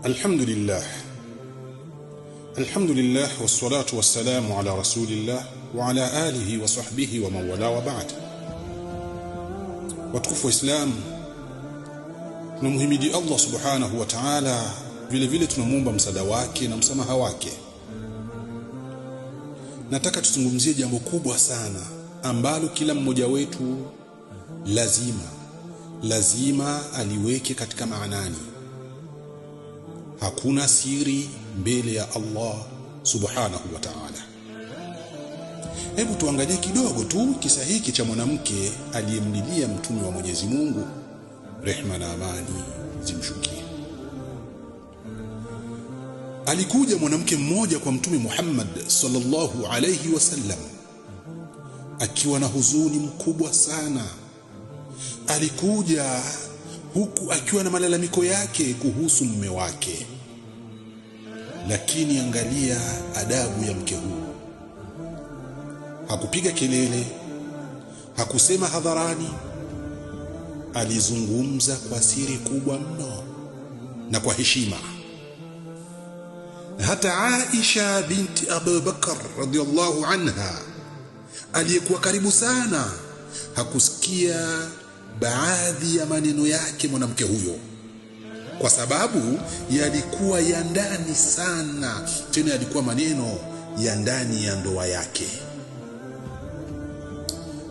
Alhamdulillah, alhamdulillah wassalatu wassalamu ala rasulillah wa ala alihi wa sahbihi wa man wala wa ba'd. Watukufu wa Islam, tunamhimidi Allah subhanahu wa ta'ala, vile vile tunamwomba msaada wake na msamaha wake. Nataka tuzungumzie jambo kubwa sana ambalo kila mmoja wetu lazima aliweke katika maanani. Hakuna siri mbele ya Allah subhanahu wa ta'ala. Hebu tuangalie kidogo tu kisa hiki cha mwanamke aliyemlilia mtume wa Mwenyezi Mungu, rehma na amani zimshukie. Alikuja mwanamke mmoja kwa Mtume Muhammad sallallahu alayhi wasallam akiwa na huzuni mkubwa sana. Alikuja huku akiwa na malalamiko yake kuhusu mume wake. Lakini angalia adabu ya mke huyu. Hakupiga kelele, hakusema hadharani, alizungumza kwa siri kubwa mno na kwa heshima. Hata Aisha binti Abu Bakar radhiallahu anha aliyekuwa karibu sana hakusikia baadhi ya maneno yake mwanamke huyo, kwa sababu yalikuwa ya ndani sana, tena yalikuwa maneno ya ndani ya ndoa yake.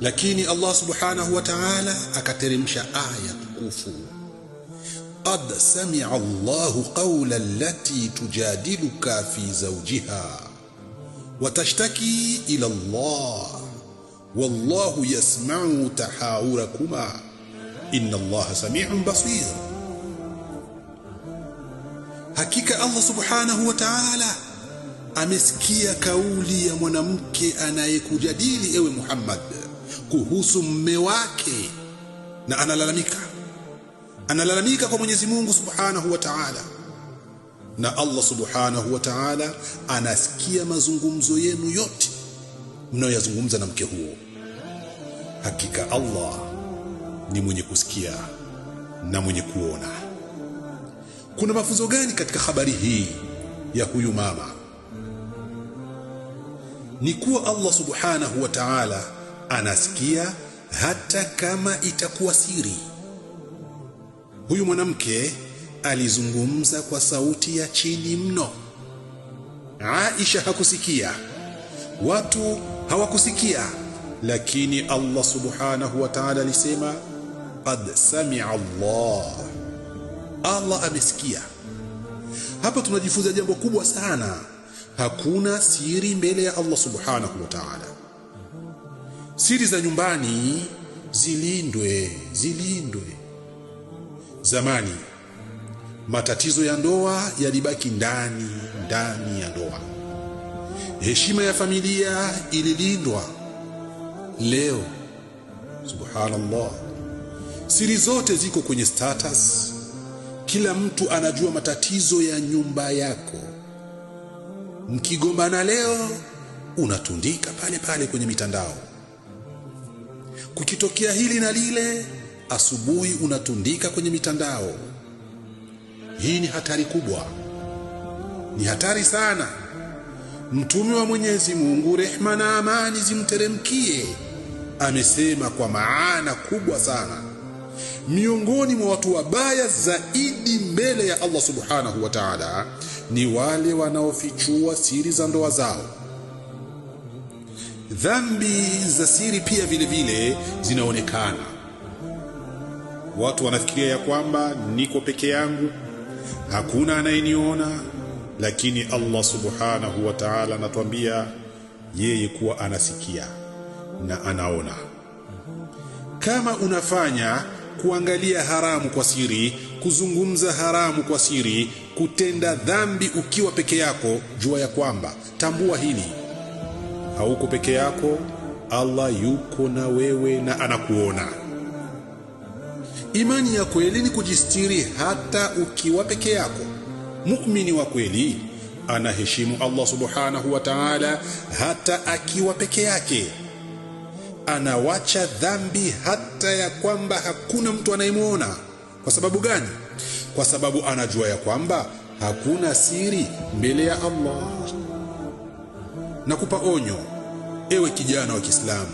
Lakini Allah subhanahu wa ta'ala akateremsha aya tukufu, qad sami'a Allahu qawla allati tujadiluka fi zawjiha wa tashtaki ila Allah wallahu yasma'u tahawurakuma inna Allaha sami'un basir. Hakika Allah subhanahu wa ta'ala amesikia kauli ya mwanamke anayekujadili ewe Muhammad kuhusu mume wake, na analalamika, analalamika kwa Mwenyezi Mungu subhanahu wa ta'ala, na Allah subhanahu wa ta'ala anasikia mazungumzo yenu yote mnayoyazungumza na mke huo. Hakika Allah ni mwenye kusikia na mwenye kuona. Kuna mafunzo gani katika habari hii ya huyu mama? Ni kuwa Allah subhanahu wa ta'ala anasikia hata kama itakuwa siri. Huyu mwanamke alizungumza kwa sauti ya chini mno. Aisha hakusikia, watu hawakusikia, lakini Allah subhanahu wa ta'ala alisema qad sami'a Allah, Allah amesikia. Hapa tunajifunza jambo kubwa sana, hakuna siri mbele ya Allah subhanahu wa ta'ala. Siri za nyumbani zilindwe, zilindwe. Zamani matatizo ya ndoa yalibaki ndani ya ndoa, heshima ya familia ililindwa. Leo subhanallah, siri zote ziko kwenye status. Kila mtu anajua matatizo ya nyumba yako. Mkigombana leo unatundika pale pale kwenye mitandao. Kukitokea hili na lile, asubuhi unatundika kwenye mitandao. Hii ni hatari kubwa, ni hatari sana. Mtume wa Mwenyezi Mungu, rehma na amani zimteremkie, amesema kwa maana kubwa sana, miongoni mwa watu wabaya zaidi mbele ya Allah subhanahu wa ta'ala ni wale wanaofichua siri za ndoa zao. Dhambi za siri pia vile vile zinaonekana. Watu wanafikiria ya kwamba niko peke yangu, hakuna anayeniona, lakini Allah subhanahu wa ta'ala anatuambia yeye kuwa anasikia na anaona. Kama unafanya kuangalia haramu kwa siri, kuzungumza haramu kwa siri, kutenda dhambi ukiwa peke yako, jua ya kwamba, tambua hili, hauko peke yako. Allah yuko na wewe na anakuona. Imani ya kweli ni kujistiri hata ukiwa peke yako. Muumini wa kweli anaheshimu Allah subhanahu wa ta'ala hata akiwa peke yake. Anawacha dhambi hata ya kwamba hakuna mtu anayemuona. Kwa sababu gani? Kwa sababu anajua ya kwamba Hakuna siri mbele ya Allah. Nakupa onyo, ewe kijana wa Kiislamu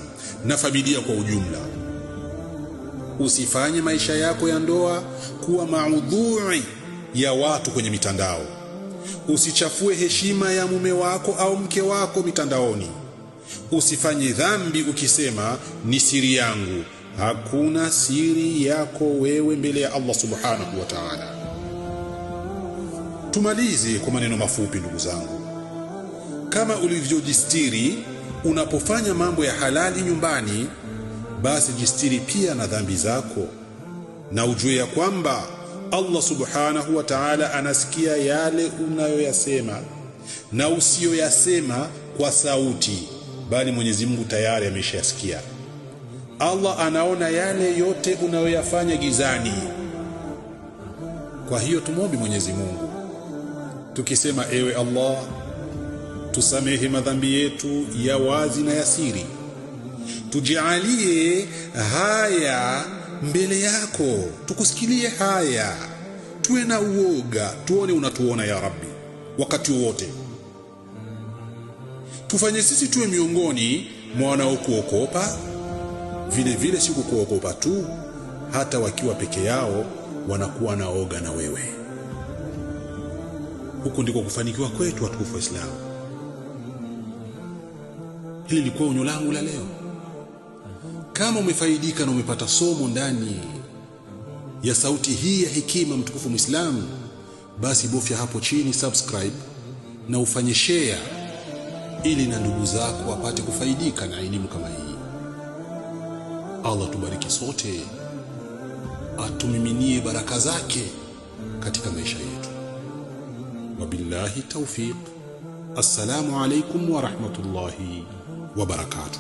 na familia kwa ujumla, usifanye maisha yako ya ndoa kuwa maudhui ya watu kwenye mitandao. Usichafue heshima ya mume wako au mke wako mitandaoni. Usifanye dhambi ukisema ni siri yangu. Hakuna siri yako wewe mbele ya Allah subhanahu wa ta'ala. Tumalize kwa maneno mafupi, ndugu zangu. Kama ulivyojistiri unapofanya mambo ya halali nyumbani, basi jistiri pia na dhambi zako, na ujue ya kwamba Allah subhanahu wa ta'ala anasikia yale unayoyasema na usiyoyasema kwa sauti, bali Mwenyezi Mungu tayari ameshayasikia. Allah anaona yale yote unayoyafanya gizani. Kwa hiyo tumwombe Mwenyezi Mungu tukisema: ewe Allah, tusamehe madhambi yetu ya wazi na ya siri, tujalie haya mbele yako, tukusikilie haya, tuwe na uoga, tuone unatuona ya Rabbi wakati wote. Tufanye sisi tuwe miongoni mwa wanaokuogopa, vile vile si kukuogopa tu, hata wakiwa peke yao wanakuwa na oga na wewe. Huku ndiko kufanikiwa kwetu, watukufu wa Islamu. Hili lilikuwa onyo langu la leo. Kama umefaidika na umepata somo ndani ya sauti hii ya hekima, mtukufu Muislamu, basi bofya hapo chini subscribe na ufanye share, ili na ndugu zako wapate kufaidika na elimu kama hii. Allah tubariki sote, atumiminie baraka zake katika maisha yetu. Wabillahi tawfiq. Assalamu alaikum wa rahmatullahi wa barakatuh.